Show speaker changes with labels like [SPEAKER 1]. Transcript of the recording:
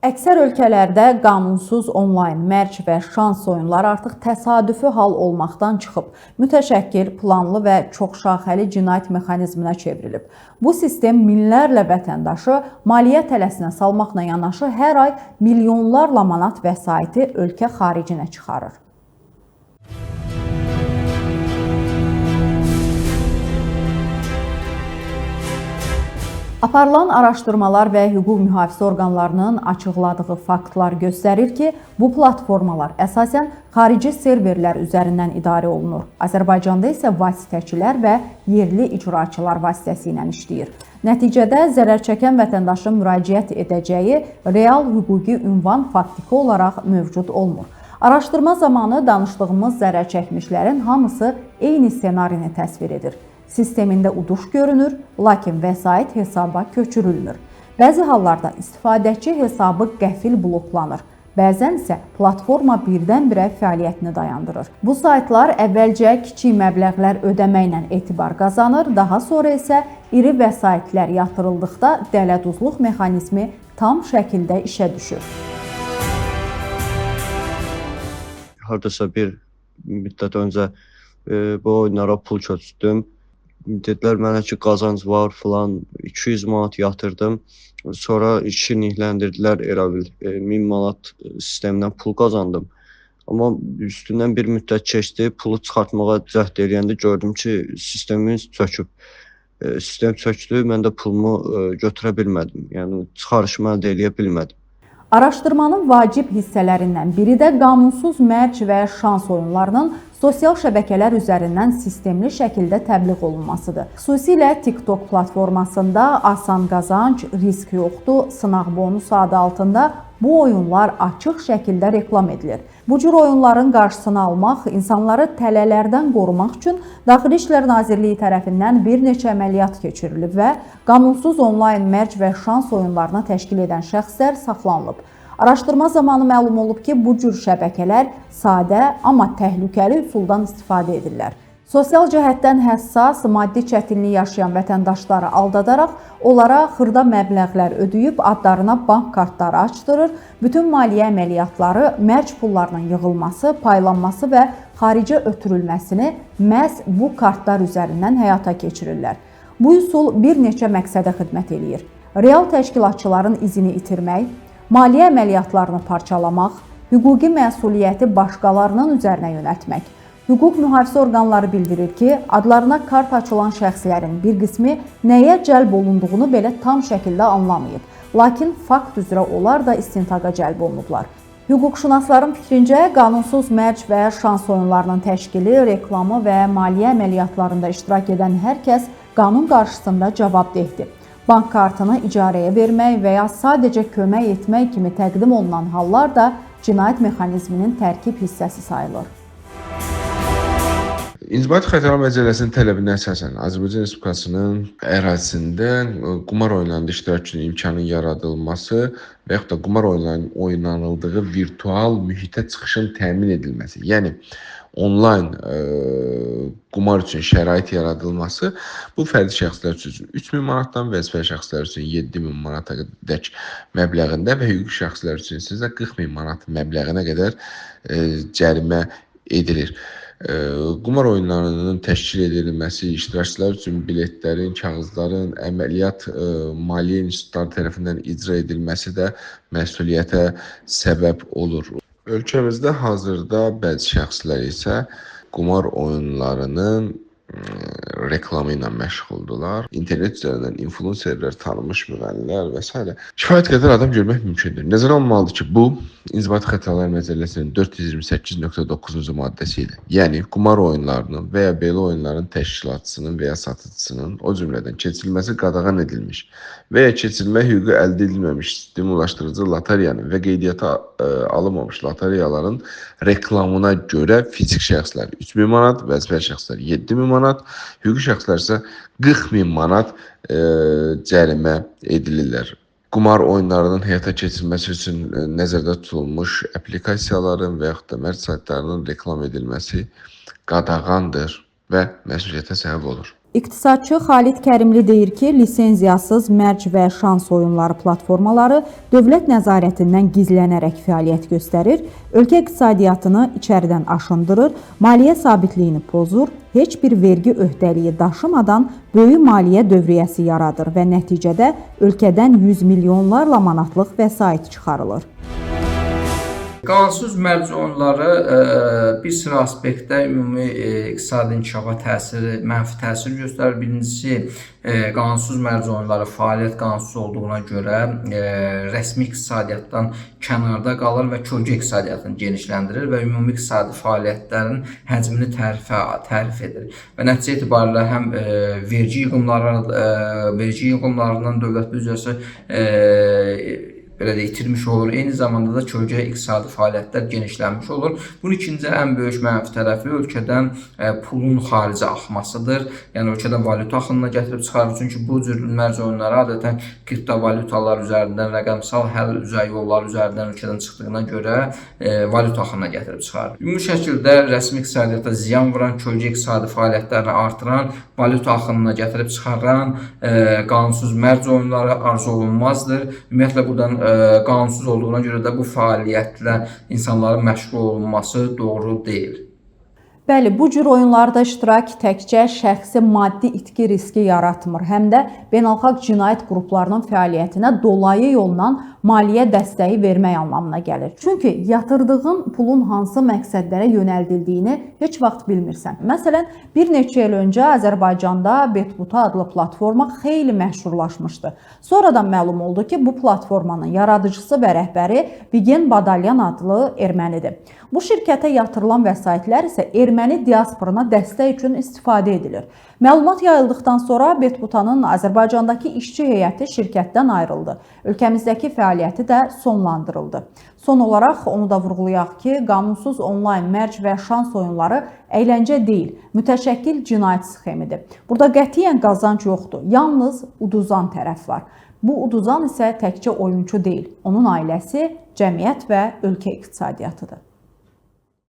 [SPEAKER 1] Əksər ölkələrdə qanunsuz onlayn mərc və şans oyunları artıq təsadüfi hal olmaqdan çıxıb, mütəşəkkil, planlı və çoxşaxəli cinayət mexanizminə çevrilib. Bu sistem minlərlə vətəndaşı maliyyə tələsinə salmaqla yanaşı hər ay milyonlarla manat vəsaiti ölkə xaricinə çıxarır. Aparılan araşdırmalar və hüquq mühafizə orqanlarının açıqladığı faktlar göstərir ki, bu platformalar əsasən xarici serverlər üzərindən idarə olunur. Azərbaycanda isə vasitəçilər və yerli icraçılar vasitəsilə işləyir. Nəticədə zərər çəkən vətəndaşın müraciət edəcəyi real hüquqi ünvan faktiki olaraq mövcud olmur. Araşdırma zamanı danışdığımız zərər çəkmişlərin hamısı eyni ssenarini təsvir edir. Sistemində uduş görünür, lakin vəsait hesaba köçürülmür. Bəzi hallarda istifadəçi hesabı qəfil bloklanır. Bəzən isə platforma birdən-birə fəaliyyətini dayandırır. Bu saytlar əvvəlcə kiçik məbləğlər ödəməklə etibar qazanır, daha sonra isə iri vəsaitlər yatırıldıqda dələduzluq mexanizmi tam şəkildə işə düşür.
[SPEAKER 2] Hardasa bir müddət öncə bu oyunlara pul köçürdüm. Dedilər mənə ki, qazanc var filan, 200 manat yatırdım. Sonra şirinlikləndirdilər elə bil, 1000 manat sistemindən pul qazandım. Amma üstündən bir müddət keçdi, pulu çıxartmağa cəhd eləyəndə gördüm ki, sistemimiz çöküb. Sistem çökdü, mən də pulumu götürə bilmədim. Yəni çıxarışımı əldə eləyə bilmədim.
[SPEAKER 1] Araşdırmanın vacib hissələrindən biri də qanunsuz mərc və şans oyunlarının sosial şəbəkələr üzərindən sistemli şəkildə təbliğ olunmasıdır. Xüsusilə TikTok platformasında asan qazanc, risk yoxdur, sınaq bonusu adı altında bu oyunlar açıq şəkildə reklam edilir. Bu cür oyunların qarşısını almaq, insanları tələlərdən qorumaq üçün Daxili İşlər Nazirliyi tərəfindən bir neçə əməliyyat keçirilib və qanunsuz onlayn mərc və şans oyunlarını təşkil edən şəxslər saxlanılıb. Araşdırma zamanı məlum olub ki, bu cür şəbəkələr sadə, amma təhlükəli üsuldan istifadə edirlər. Sosial cəhətdən həssas, maddi çətinlik yaşayan vətəndaşları aldadaraq onlara xırda məbləğlər ödəyib adlarına bank kartları açdırır, bütün maliyyə əməliyyatları, mərc pullarının yığılması, paylanması və xaricə ötürülməsini məhz bu kartlar üzərindən həyata keçirirlər. Bu üsul bir neçə məqsədə xidmət eləyir. Real təşkilatçıların izini itirmək, maliyyə əməliyyatlarını parçalamaq, hüquqi məsuliyyəti başqalarının üzərinə yönəltmək. Hüquq mühafizə orqanları bildirir ki, adlarına kart açılan şəxslərin bir qismi nəyə cəlb olunduğunu belə tam şəkildə anlamayıb. Lakin fakt üzrə onlar da istintaqa cəlb olunublar. Hüquqşünasların fikrincə, qanunsuz mərc və şans oyunlarının təşkili, reklamı və maliyyə əməliyyatlarında iştirak edən hər kəs qanun qarşısında cavabdehdir. Bank kartını icarəyə vermək və ya sadəcə kömək etmək kimi təqdim olunan hallar da cinayət mexanizminin tərkib hissəsi sayılır.
[SPEAKER 3] İnzibati Xətalar Məcəlləsinin tələbinə əsasən Azərbaycan Respublikasının ərazisində qumar oyunlarında iştirak üçün imkanın yaradılması və yaxud da qumar oyunlarının oynanıldığı virtual mühitə çıxışın təmin edilməsi, yəni onlayn qumar üçün şərait yaradılması bu fərdi şəxslər üçün 3000 manatdan, vəzifəli şəxslər üçün 7000 manata dək məbləğində və hüquqi şəxslər üçün isə 40000 manat məbləğinə qədər cərimə edilir. Qumar oyunlarının təşkil edilməsi, iştirakçılar üçün biletlərin, kağızların əməliyyat maliyyə institutları tərəfindən icra edilməsi də məsuliyyətə səbəb olur. Ölkəmizdə hazırda bəzi şəxslər isə qumar oyunlarının reklamı ilə məşğuldurlar. İnternet üzərindən influencerlər, tanınmış müğənnilər və s. Kifayət qədər adam görmək mümkündür. Nəzərə alınmalıdır ki, bu İnzibati Xətalar Məcəlləsinin 428.9-cu maddəsi ilə, yəni qumar oyunlarının və ya belə oyunların təşkilatçısının və ya satıcısının, o cümlədən keçirilməsi qadağan edilmiş və ya keçirilmə hüququ əldə edilməmiş stimullaşdırıcı loteriyanın və qeydiyyata alınmamış loteriyaların reklamına görə fiziki şəxslər 3000 manat, vəzifəli şəxslər 7000 manat, hüquqi şəxslər isə 40000 manat cərimə edilirlər. Qumar oyunlarının həyata keçirilməsi üçün nəzərdə tutulmuş applikasiyaların və yaxud da mərc saytlarının reklam edilməsi qadağandır və məsuliyyətə səbəb olur.
[SPEAKER 1] İqtisadçı Xalid Kərimli deyir ki, lisenziyasız mərc və şans oyunları platformaları dövlət nəzarətindən gizlənərək fəaliyyət göstərir, ölkə iqtisadiyyatını içəridən aşındırır, maliyyə sabitliyini pozur, heç bir vergi öhdəliyi daşımadan böyük maliyyə dövriyyəsi yaradır və nəticədə ölkədən 100 milyonlarla manatlıq vəsait çıxarılır.
[SPEAKER 4] Qanunsuz mərc oyunları bir sıra aspektdə ümumi iqtisadi inkişafa təsiri, mənfi təsir göstərir. Birincisi, qanunsuz mərc oyunları fəaliyyət qanunsuz olduğuna görə rəsmi iqtisadiyyatdan kənarda qalır və kölgə iqtisadiyyatını genişləndirir və ümumi iqtisadi fəaliyyətlərin həcmini tərif edir. Və nəticə etibarilə həm vergi yığımlarından dövlət büdcəsi belə də itirmiş olur. Eyni zamanda da kölgə iqtisadi fəaliyyətlər genişlənmiş olur. Bunun ikinci ən böyük mənfi tərəfi ölkədən pulun xaricə axmasıdır. Yəni ölkədən valyuta axınına gətirib çıxarır. Çünki bu cür mərc oyunları adətən kriptovalyutalar üzərindən, rəqəmsal həll üzə yollar üzərindən ölkədən çıxdığına görə valyuta axınına gətirib çıxarır. Ümumi şəkildə rəsmi iqtisadiyyata ziyan vuran, kölgə iqtisadi fəaliyyətlərini artıran, valyuta axınına gətirib çıxaran qanunsuz mərc oyunları arzu olunmazdır. Ümumiyyətlə buradan qanunsuz olduğuna görə də bu fəaliyyətlə insanların məşğul olunması doğru deyil.
[SPEAKER 1] Bəli, bu cür oyunlarda iştirak təkcə şəxsi maddi itki riski yaratmır, həm də beynəlxalq cinayət qruplarının fəaliyyətinə dolayı yolla maliyyə dəstəyi vermək anlamına gəlir. Çünki yatırdığın pulun hansı məqsədlərə yönəldildiyini heç vaxt bilmirsən. Məsələn, bir neçə il öncə Azərbaycanda Betbuta adlı platforma xeyli məşhurlaşmışdı. Sonradan məlum oldu ki, bu platformanın yaradıcısı və rəhbəri Vigen Badalyan adlı ermənidir. Bu şirkətə yatırılan vəsaitlər isə erməni diasporuna dəstək üçün istifadə edilir. Məlumat yayıldıqdan sonra Betbutanın Azərbaycandakı işçi heyəti şirkətdən ayrıldı. Ölkəmizdəki fəaliyyəti də sonlandırıldı. Son olaraq onu da vurğulayaq ki, qanunsuz onlayn mərc və şans oyunları əyləncə deyil, mütəşəkkil cinayət sxemidir. Burada qətiyyən qazanc yoxdur, yalnız uduzan tərəf var. Bu uduzan isə təkcə oyunçu deyil, onun ailəsi, cəmiyyət və ölkə iqtisadiyyatıdır.